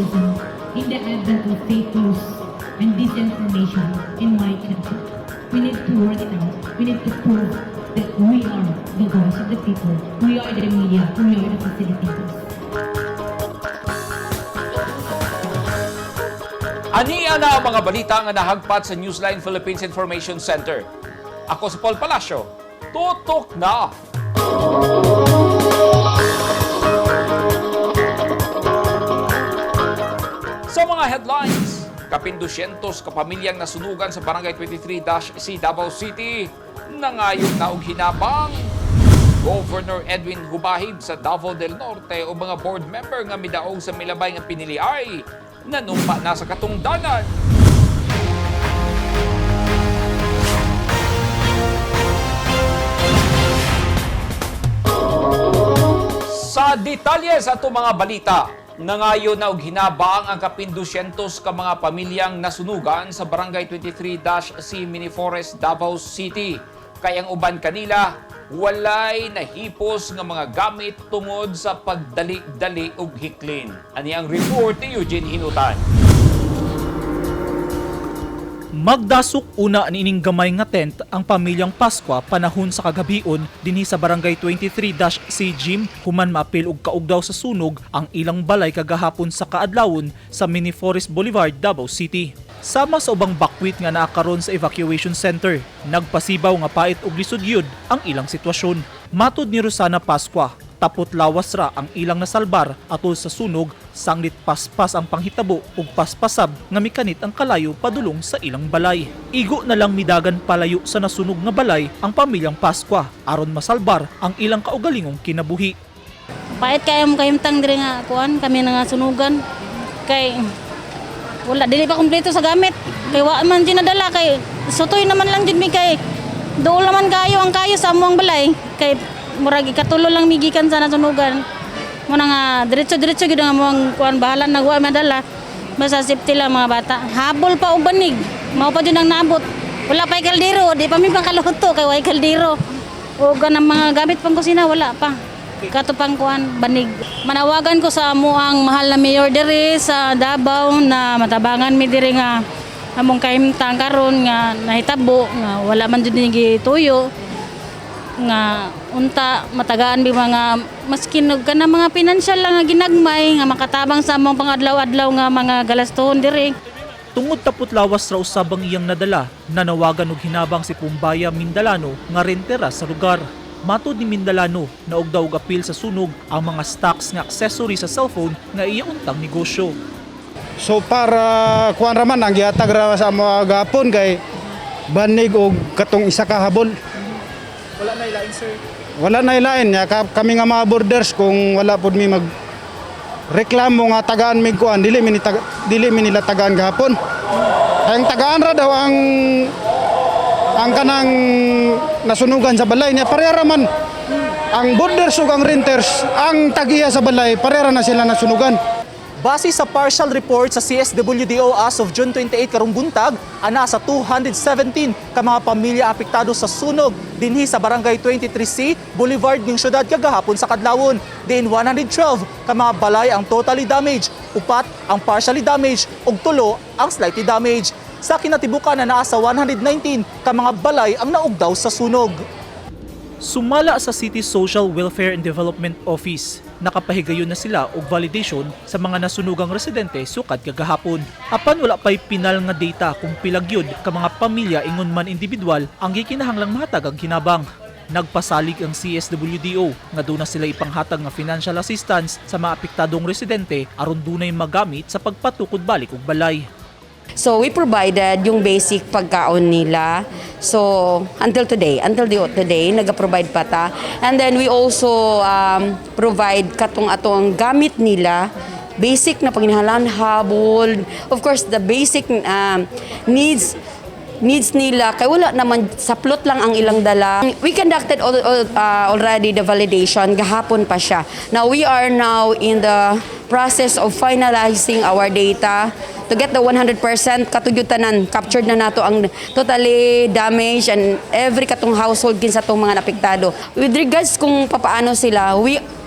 journalism in the advent of fake news and disinformation in my country. We need to work it out. We need to prove that we are the voice of the people. We are the media. We are the facilitators. Ania na ang mga balita nga nahagpat sa Newsline Philippines Information Center. Ako si Paul Palacio. Tutok na! Sa mga headlines, kapin 200 ka pamilyang nasunugan sa Barangay 23-C Davao City, nangayog na og hinabang. Governor Edwin Hubahib sa Davao del Norte o mga board member nga midaog sa milabay nga piniliay, nanumpa na sa katungdanan. Sa detalye sa ato mga balita, nangayo na og hinabang ang kapin 200 ka mga pamilyang nasunugan sa Barangay 23-C Mini Forest, Davao City. Kay ang uban kanila walay nahipos nga mga gamit tungod sa pagdali-dali og hiklin. Ani ang report ni Eugene Hinutan. Magdasok una niining gamay nga tent ang pamilyang Pasqua panahon sa kagabion dinhi sa Barangay 23-C Gym human maapil og kaugdaw sa sunog ang ilang balay kagahapon sa kaadlawon sa Mini Forest Boulevard, Davao City. Sama sa ubang bakwit nga naa karon sa evacuation center, nagpasibaw nga pait og lisod gyud ang ilang sitwasyon. Matud ni Rosana Pasqua, tapot lawas ra ang ilang nasalbar atol sa sunog, sanglit paspas ang panghitabo ug paspasab nga mikanit ang kalayo padulong sa ilang balay. Igo na lang midagan palayo sa nasunog nga balay ang pamilyang Pasqua aron masalbar ang ilang kaugalingong kinabuhi. Pait kayo mo kahimtang diri nga kuan kami na nga sunugan. Kay wala, dili pa kumpleto sa gamit. Kay wa man jud nadala, kay sutoy naman lang jud mi, kay dool naman kayo ang kayo sa among balay, kay murag ikatulo lang mi gikan sa nasunugan. Mo na nga diretso-diretso gyud ang among kuan, bahala nag wa madala. Basta safety lang mga bata. Habol pa og banig. Mao pa jud ang naabot. Wala pa kaldero, di pa mi pangkaluto kay way kaldero. O ganang mga gamit pang kusina, wala pa. Kato pang kuan banig. Manawagan ko sa amo ang mahal na mayor diri sa Davao na matabangan mi diri nga among kahimtang karon nga nahitabo nga wala man jud ni gituyo, nga unta matagaan mi mga maskin og kana mga pinansyal lang nga ginagmay nga makatabang sa among pangadlaw-adlaw nga mga galastuhon diri. Tungod tapot lawas ra usab ang iyang nadala, nanawagan og hinabang si Pumbaya Mindalano nga rentera sa lugar. Matod ni Mindalano, naugdaw og apil sa sunog ang mga stocks nga accessory sa cellphone nga iya untang negosyo. So para kuan raman ang gihatag ra sa mga gapon kay banig og katong isa ka habol. Wala na ilain, sir. Wala na ilain nya kami nga mga borders, kung wala pud mi mag reklamo nga tagaan mig kuan, dili mi nila tagaan gahapon. Kay ang tagaan ra daw ang kanang nasunugan sa balay niya, pareha ra man ang borders ug ang renters ang tagiya sa balay, pareha ra na sila nasunugan. Base sa partial report sa CSWDO as of June 28 karong buntag, ana sa 217 ka mga pamilya apektado sa sunog dinhi sa Barangay 23C, Boulevard ng syudad kagahapon sa kadlawon. Diin 112 ka mga balay ang totally damaged, upat ang partially damaged ug tulo ang slightly damaged. Sa kinatibukan na naa sa 119 ka mga balay ang naugdaw sa sunog. Sumala sa City Social Welfare and Development Office, nakapahigayon na sila og validation sa mga nasunugang residente sukad kagahapon. Apan wala pa'y pinal nga data kung pila gyud ka mga pamilya ingon man individual ang gikinahanglang mahatag ang hinabang. Nagpasalig ang CSWDO nga duna sila ipanghatag nga financial assistance sa mga apektadong residente aron dunay magamit sa pagpatukod balik og balay. So we provided yung basic pagkaon nila. So until today, nag-provide pa ta. And then we also provide katong atong gamit nila, basic na panginahanglan, habol, of course the basic needs nila kay wala naman, saplot lang ang ilang dala. We conducted already the validation gahapon pa siya. Now we are now in the process of finalizing our data. To get the 100% kato gyud tanan, captured na nato ang totally damaged and every katong household kinsa tong mga napektado. With regards kung papaano sila,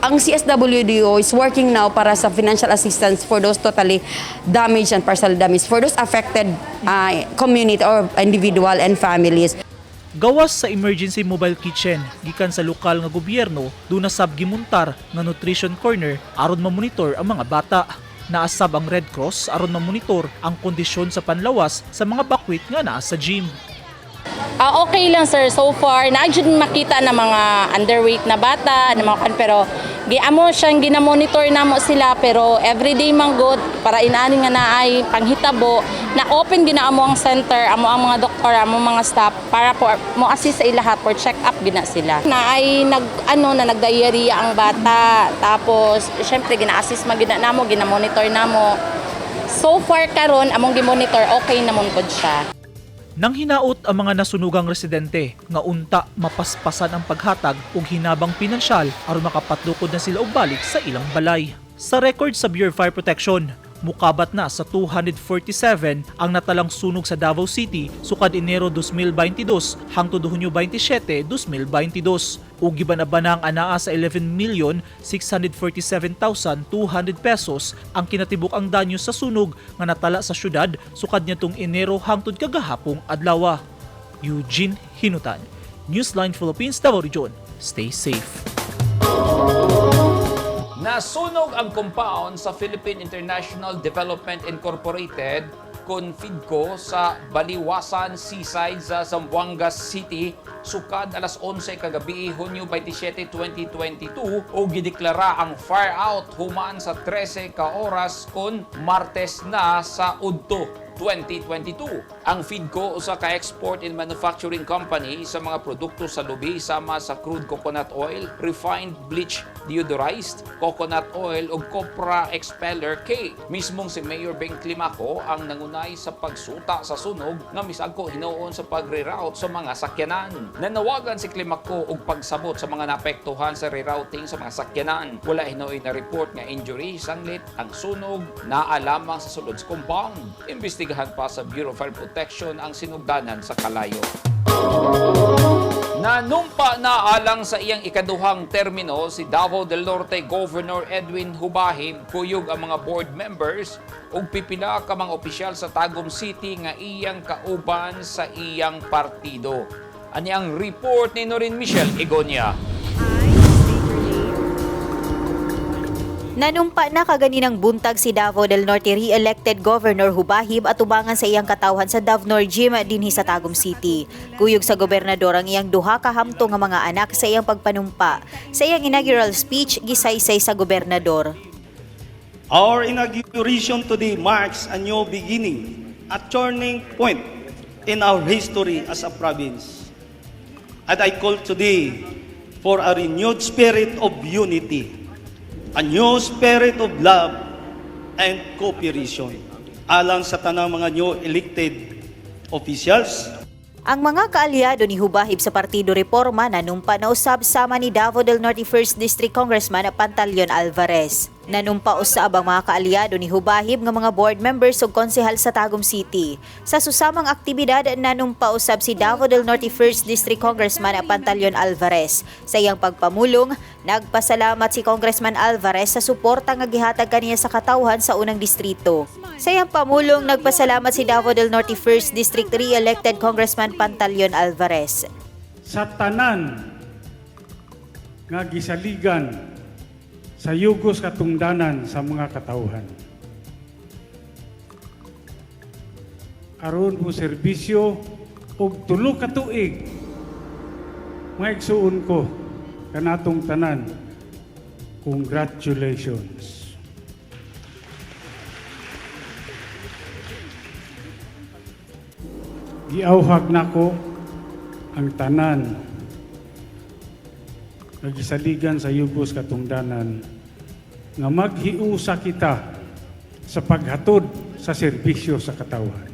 ang CSWDO is working now para sa financial assistance for those totally damaged and partial damaged, for those affected community or individual and families. Gawas sa emergency mobile kitchen gikan sa lokal nga gobyerno, duna sab gimuntar nga nutrition corner aron mamonitor ang mga bata. Naa sab ang Red Cross aron mamonitor ang kondisyon sa panlawas sa mga bakwit nga naa sa gym. Ah, okay lang, sir, so far. Na jud makita na mga underweight na bata, na mga kan, pero giamo siyang ginamonitor namo sila, pero everyday man good para inani nga naay panghitabo na open gina amo ang center, amo ang mga doktor, amo mga staff para po mo assist sa ilaha for check up gina sila. Na ay nag ano na nagdiarrhea ang bata, tapos syempre gina-assist man gina namo, gina-monitor namo. So far karon among gi-monitor, okay namon pod siya. Nang hinaot ang mga nasunugang residente nga unta mapaspasan ang paghatag og hinabang pinansyal aron makapatlukod na sila og balik sa ilang balay. Sa record sa Bureau of Fire Protection, mukabat na sa 247 ang natalang sunog sa Davao City sukad Enero 2022 hangtod Hunyo 27, 2022. Ug giban-abana ang anaa sa 11,647,200 pesos ang kinatibuk-ang danyo sa sunog nga natala sa syudad sukad niadtong Enero hangtod kagahapong adlaw. Eugene Hinutan, Newsline Philippines, Davao Region. Stay safe. Nasunog ang compound sa Philippine International Development Incorporated kon FIDCO sa Baliwasan Seaside sa Zamboanga City sukad alas 11 kagabi, Hunyo 27, 2022, o gideklara ang fire out human sa 13 ka oras kon Martes na sa udto 2022. Ang FIDCO, usa ka export and manufacturing company sa mga produkto sa lubi sama sa crude coconut oil, refined bleach deodorized coconut oil ug copra expeller cake. Mismong si Mayor Beng Climaco ang nangunay sa pagsuta sa sunog nga misagko hinuon sa pagre-route sa mga sakyanan. Nanawagan si Climaco og pagsabot sa mga naapektuhan sa rerouting sa mga sakyanan. Wala hinuoy na report nga injury sanglit ang sunog naa lamang sa sulod sa compound. Imbestigahan pa sa Bureau of Fire Protection ang sinugdanan sa kalayo. Nanumpa na alang sa iyang ikaduhang termino si Davao del Norte Governor Edwin Jubahib kuyog ang mga board members ug pipila ka mga opisyal sa Tagum City nga iyang kauban sa iyang partido. Ani ang report ni Norin Michelle Egonia. Nanumpa na kaganinang buntag si Davao del Norte re-elected Governor Jubahib atubangan sa iyang katawhan sa Davnor Gym dinhi sa Tagum City. Kuyog sa gobernador ang iyang duha ka hamtong nga mga anak sa iyang pagpanumpa. Sa iyang inaugural speech, gisaysay sa gobernador. Our inauguration today marks a new beginning, a turning point in our history as a province. And I call today for a renewed spirit of unity, a new spirit of love and cooperation alang sa tanang mga new elected officials. Ang mga kaalyado ni Jubahib sa Partido Reforma nanumpa na usab sama ni Davao del Norte 1st District Congressman Pantaleon Alvarez. Nanumpa usab ang mga kaalyado ni Jubahib nga mga board members ug konsehal sa Tagum City. Sa susamang aktibidad, nanumpa usab si Davao del Norte 1st District Congressman Pantaleon Alvarez. Sa iyang pagpamulong, nagpasalamat si Congressman Alvarez sa suporta nga gihatag kaniya sa katawhan sa unang distrito. Sa iyang pamulong, nagpasalamat si Davao del Norte 1st District re-elected Congressman Pantaleon Alvarez. Sa tanan nga gisaligan sa yugos katungdanan sa mga katawhan. Aron mo serbisyo og 3 ka tuig, mga igsuon ko kanatong tanan, congratulations. Giauhag nako ang tanan nga gisaligan sa yugos katungdanan nga maghiusa kita sa paghatod sa serbisyo sa katawhan.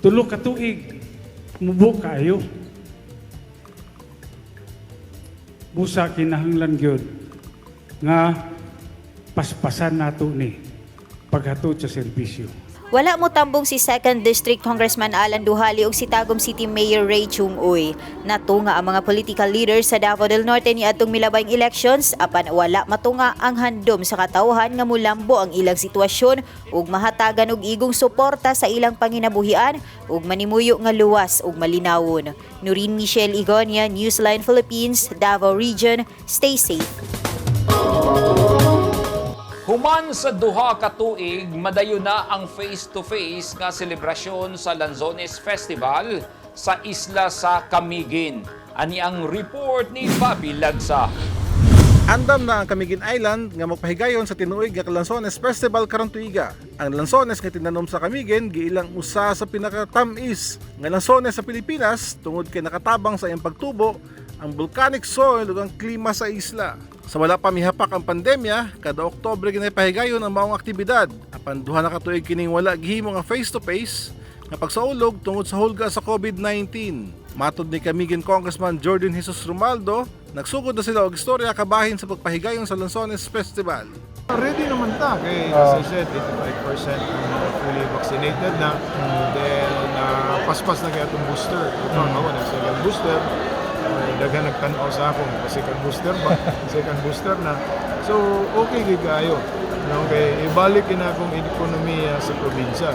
3 ka tuig, mubo kaayo. Busa kinahanglan gyud nga paspasan nato ni paghatod sa serbisyo. Wala mo tambong si 2nd District Congressman Alan Duhali ug si Tagum City Mayor Ray Chung Uy. Natunga ang mga political leaders sa Davao del Norte ni atong milabayng elections apan wala matunga ang handom sa katawhan nga mulambo ang ilang sitwasyon ug mahatagan og igong suporta sa ilang panginabuhian ug manimuyo nga luwas ug malinawon. Noreen Michelle Igonia, Newsline Philippines, Davao Region. Stay safe. Human sa 2 ka tuig, madayon na ang face-to-face nga selebrasyon sa Lanzones Festival sa isla sa Camiguin. Ani ang report ni Bobby Lagsa. Andam na ang Camiguin Island nga magpahigayon sa tinuig nga Lanzones Festival karong tuiga. Ang Lanzones nga tinanom sa Camiguin giilang usa sa pinakatamis nga lansones sa Pilipinas tungod kay nakatabang sa iyang pagtubo ang volcanic soil ug ang klima sa isla. Sa wala pa mihapak ang pandemya, kada Oktobre ginapahigayon ang maong aktibidad. Apan 2 na ka tuig kining wala gihimo nga face to face nga pagsaulog tungod sa hulga sa COVID-19. Matod ni Camiguin Congressman Jordan Jesus Romualdo, nagsugod na sila og istorya kabahin sa pagpahigayon sa Lanzones Festival. Ready naman ta kay, as I said, 85% ng mga fully vaccinated na. Then paspas na kaya itong booster. In fact, ako na second booster. May daghan nagtan-aw sa ako, second booster ba? Second booster na. So okay gyud kaayo. No, kay ibalik na akong ekonomiya sa probinsya.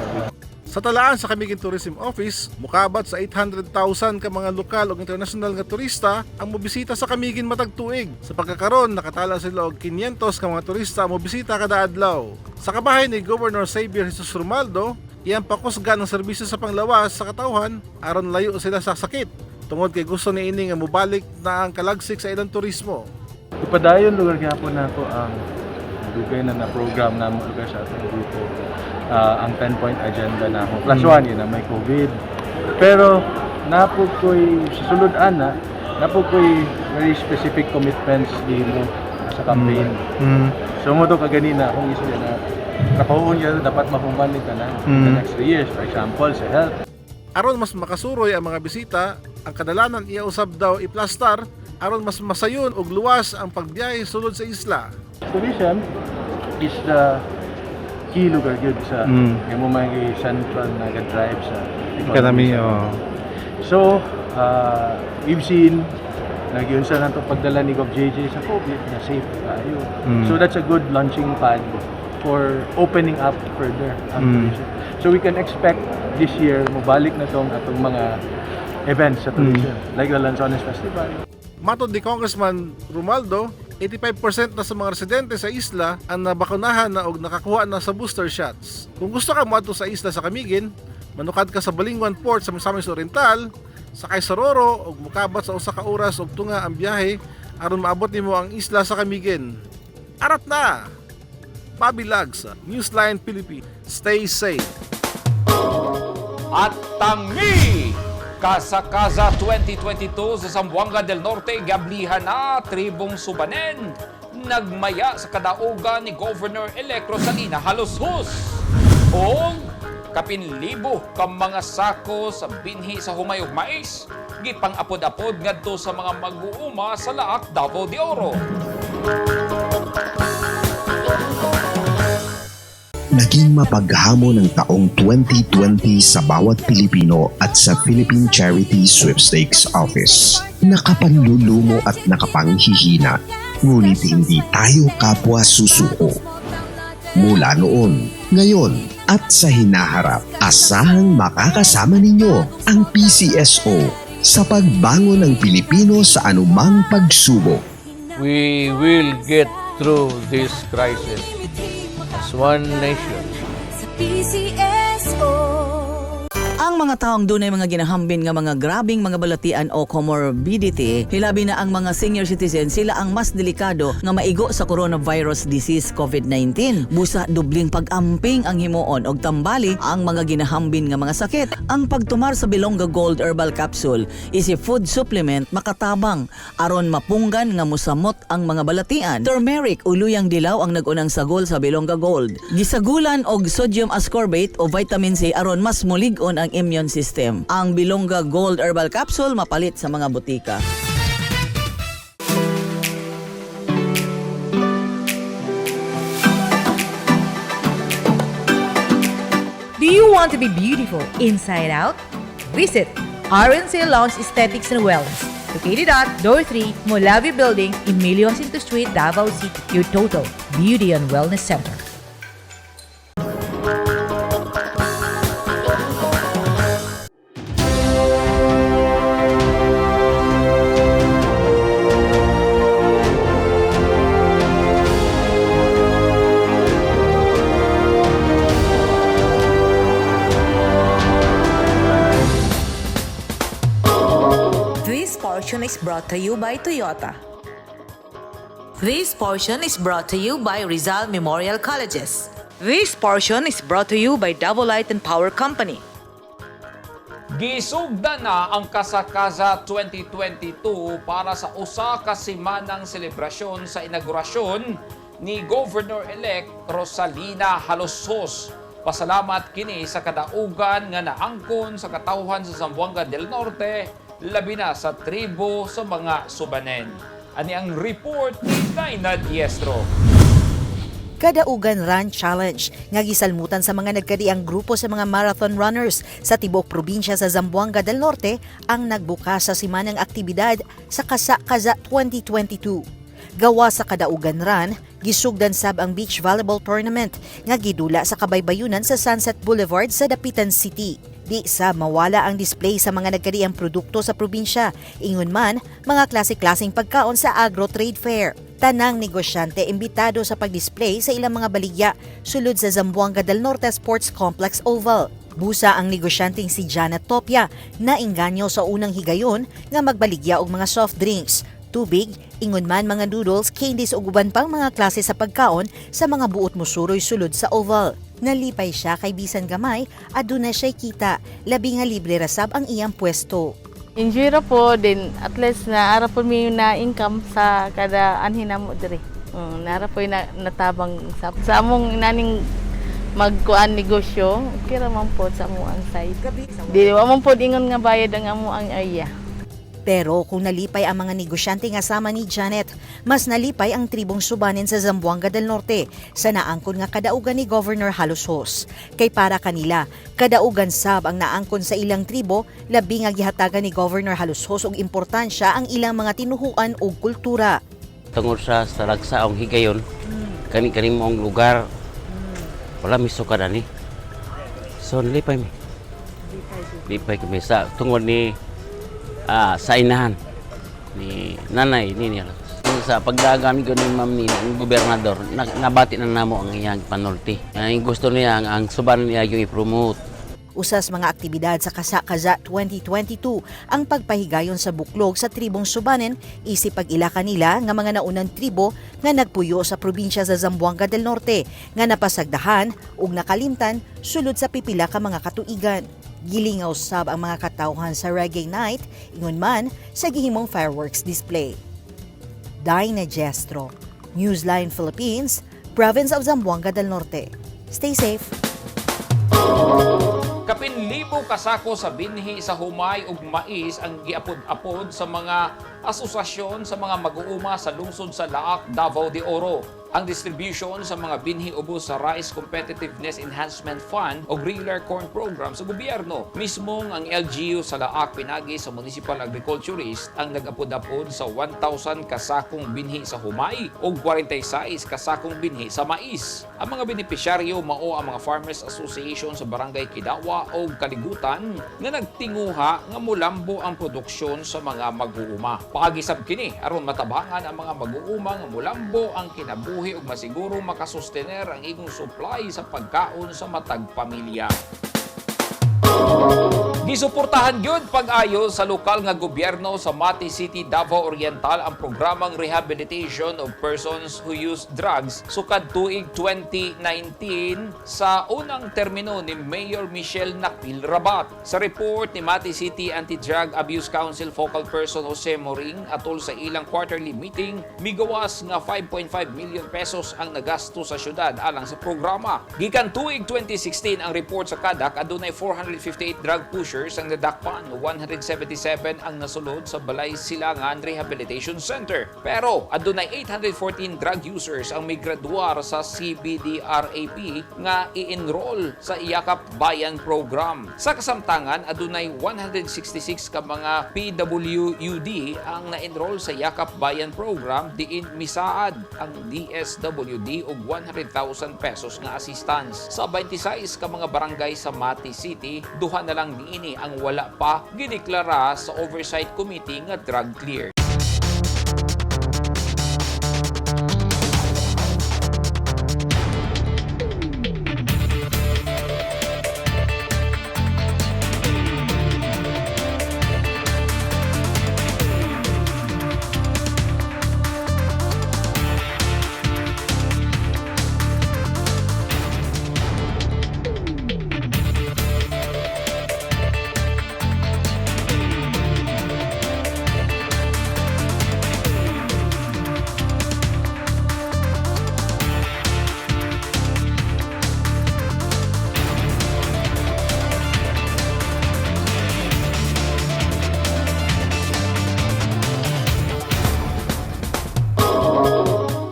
Sa talaan sa Camiguin Tourism Office, mukabat sa 800,000 ka mga lokal ug international nga turista ang mobisita sa Camiguin matag tuig. Sa pagkakaron, nakatala sila og 500 ka mga turista ang mobisita kada adlaw. Sa kabahin ni Governor Xavier Jesus Romualdo, iyang pakusgan ang serbisyo sa panglawas sa katawhan aron layo sila sa sakit. Tungod kay gusto niini nga mobalik na ang kalagsik sa ilang turismo. Ipadayon lugar gyapon nako ang dugay na na program na mo lugar sa atong grupo, ang 10-point agenda na ako. Plus one, yun na may COVID. Pero napod ko'y sa sulod ana, napod ko'y very specific commitments dimo sa campaign. So mo to kaganina akong isip na trabahoon niya dapat mahuman ni tanan in the next 3 years. For example, sa health. Aron mas makasuroy ang mga bisita, ang kadalanan iya usab daw iplastar aron mas masayon ug luwas ang pagbiyahe sulod sa isla. Tourism is the key lugar gyud sa mm. mo may central na drive sa economy. Oh. So, we've seen nagyun sa nato pagdala ni Gov JJ sa COVID na safe tayo. So that's a good launching pad for opening up further ang tourism. So we can expect this year mobalik na tong atong mga events sa tourism like the Lanzones Festival. Matod ni Congressman Romualdo, 85% na sa mga residente sa isla ang nabakunahan na og nakakuha na sa booster shots. Kung gusto ka moadto sa isla sa Camiguin, manukad ka sa Balingoan Port sa Misamis Oriental, sakay sa Roro og mukabat sa 1 ka oras og tunga ang biyahe aron maabot nimo ang isla sa Camiguin. Arat na! Bobby Lagsa, Newsline Philippines. Stay safe. At tangi! Kasa-Kaza 2022 sa Zamboanga del Norte, gablihan na tribong Subanen. Nagmaya sa kadaugan ni Governor-elect Rosalina Jalosjos. Og kapin libo ka mga sako sa binhi sa humay ug mais, gipang-apod-apod ngadto sa mga mag-uuma sa Laak, Davao de Oro. Naging mapaghamon ang taong 2020 sa bawat Pilipino at sa Philippine Charity Sweepstakes Office. Nakapanlulumo at nakapanghihina, ngunit hindi tayo kapwa susuko. Mula noon, ngayon at sa hinaharap, asahang makakasama ninyo ang PCSO sa pagbangon ng Pilipino sa anumang pagsubok. We will get through this crisis as one nation. PCSO. Ang mga taong dunay mga ginahambin nga mga grabing mga balatian o comorbidity, hilabi na ang mga senior citizen, sila ang mas delikado nga maigo sa coronavirus disease COVID-19. Busa dubling pag-amping ang himuon og tambali ang mga ginahambin nga mga sakit. Ang pagtumar sa Bilongga Gold Herbal Capsule is a food supplement makatabang aron mapunggan nga musamot ang mga balatian. Turmeric o luyang dilaw ang nag-unang sagol sa Bilongga Gold. Gisagulan og sodium ascorbate o vitamin C aron mas mulig-on ang immune system. Ang Bilongga Gold Herbal Capsule mapalit sa mga botika. want to be beautiful inside out? Visit RNC Lounge Aesthetics and Wellness, located at Door 3, Molavi Building, Emilio Jacinto Street, Davao City. Your total beauty and wellness center. This portion is brought to you by Toyota. This portion is brought to you by Rizal Memorial Colleges. This portion is brought to you by Davao Light and Power Company. Gisugdan na ang Kasakaza 2022 para sa usa ka semanang selebrasyon sa inaugurasyon ni Governor-elect Rosalina Jalosjos. Pasalamat kini sa kadaugan nga naangkon sa katawhan sa Zamboanga del Norte, labi na sa tribo sa mga Subanen. Ani ang report ni Naina Diestro. Kadaugan Run Challenge nga gisalmutan sa mga nagkadiang grupo sa mga marathon runners sa tibuok probinsya sa Zamboanga del Norte ang nagbukas sa simanang aktibidad sa Kasa-Kaza 2022. Gawa sa Kadaugan Run, gisugdan sab ang beach volleyball tournament nga gidula sa kabaybayunan sa Sunset Boulevard sa Dapitan City. Di sa mawala ang display sa mga nagkadiang produkto sa probinsya, ingon man mga klase-klaseng pagkaon sa Agro Trade Fair. Tanang negosyante imbitado sa pagdisplay sa ilang mga baligya sulod sa Zamboanga del Norte Sports Complex Oval. Busa ang negosyanteng si Janet Topia na inganyo sa unang higayon nga magbaligya og mga soft drinks, tubig, ingon man mga noodles, candies ug uban pang mga klase sa pagkaon sa mga buot musuroy sulod sa oval. Nalipay siya kay bisan gamay, aduna siya'y kita, labi nga libre rasab ang iyang pwesto. Enjoy ra po din, at least na ara po mi na income sa kada anhin namo diri. Nara po na, natabang sa among naning magkuan negosyo, okay ra man po sa amo ang side. Di wa man po ingon nga bayad ang amo ang area. Pero kung nalipay ang mga negosyante nga sama ni Janet, mas nalipay ang tribong Subanen sa Zamboanga del Norte sa naangkon nga kadaugan ni Governor Jalosjos. Kay para kanila, kadaugan sab ang naangkon sa ilang tribo, labi nga gihatagan ni Governor Jalosjos og importansya ang ilang mga tinuhuan ug kultura. Tungod sa talagsaong higayon, kani kani moong lugar, wala misuka ani. So nalipay mi. Lipay kami sa tungod ni sa inahan ni nanay ni niya. Sa pagdagan ko ni Ma'am Nina, ang gobernador, nabati na namo ang iyang panulti. Ang gusto niya, ang suban niya yung i-promote. Usas mga aktibidad sa Kasa-Kaza 2022 ang pagpahigayon sa buklog sa tribong Subanen isip pag-ila kanila nga mga naunang tribo nga nagpuyo sa probinsya sa Zamboanga del Norte nga napasagdahan ug nakalimtan sulod sa pipila ka mga katuigan. Gilingaw sab ang mga katawhan sa Reggae Night ingon man sa gihimong fireworks display. Dinah Gestro, Newsline Philippines, Province of Zamboanga del Norte. Stay safe. Kapin libo kasako sa binhi sa humay ug mais ang giapod-apod sa mga asosasyon sa mga mag-uuma sa lungsod sa Laak, Davao de Oro. Ang distribution sa mga binhi ubos sa Rice Competitiveness Enhancement Fund o Regular Corn Program sa gobyerno. Mismong ang LGU sa Laak pinagi sa Municipal Agriculturist ang nag-apod-apod sa 1,000 kasakong binhi sa humay ug 46 kasakong binhi sa mais. Ang mga benepisyaryo mao ang mga Farmers Association sa Barangay Kidawa o Kaligutan nga nagtinguha nga mulambo ang produksyon sa mga mag-uuma. Paagi sab kini aron matabangan ang mga mag-uuma nga mulambo ang kinabuhi ug masiguro makasustener ang igong supply sa pagkaon sa matag pamilya. Gisuportahan gyud pag-ayo sa lokal nga gobyerno sa Mati City, Davao Oriental ang programang Rehabilitation of Persons Who Use Drugs sukad tuig 2019 sa unang termino ni Mayor Michelle Nakpil Rabat. Sa report ni Mati City Anti-Drug Abuse Council focal person Jose Moring atol sa ilang quarterly meeting, migawas nga 5.5 million pesos ang nagasto sa syudad alang sa programa. Gikan tuig 2016 ang report sa CADAC, adunay 458 drug pushers users ang nadakpan, 177 ang nasulod sa Balay Silangan Rehabilitation Center. Pero adunay 814 drug users ang migraduar sa CBDRAP nga i-enroll sa Iyakap Bayan Program. Sa kasamtangan, adunay 166 ka mga PWUD ang na-enroll sa Yakap Bayan Program diin misaad ang DSWD og 100,000 pesos nga assistance. Sa 26 ka mga barangay sa Mati City, duha na lang niini ang wala pa gideklara sa Oversight Committee nga drug clear.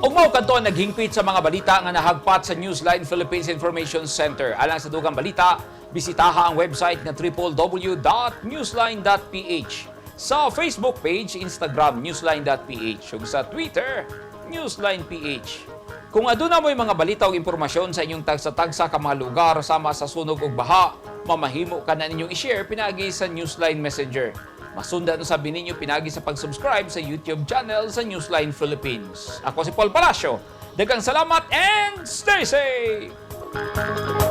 Ug mao kadto ang naghingpit sa mga balita nga nahagpat sa Newsline Philippines Information Center. Alang sa dugang balita, bisitaha ang website nga www.newsline.ph. Sa Facebook page, Instagram, newsline.ph, ug sa Twitter, newsline.ph. Kung aduna mo'y mga balita o impormasyon sa inyong tagsa-tagsa ka mga lugar sama sa sunog ug baha, mamahimo ka na ninyong i-share pinaagi sa Newsline Messenger. Masundan usab ninyo pinaagi sa pag-subscribe sa YouTube channel sa Newsline Philippines. Ako si Paul Palacio. Daghang salamat and stay safe!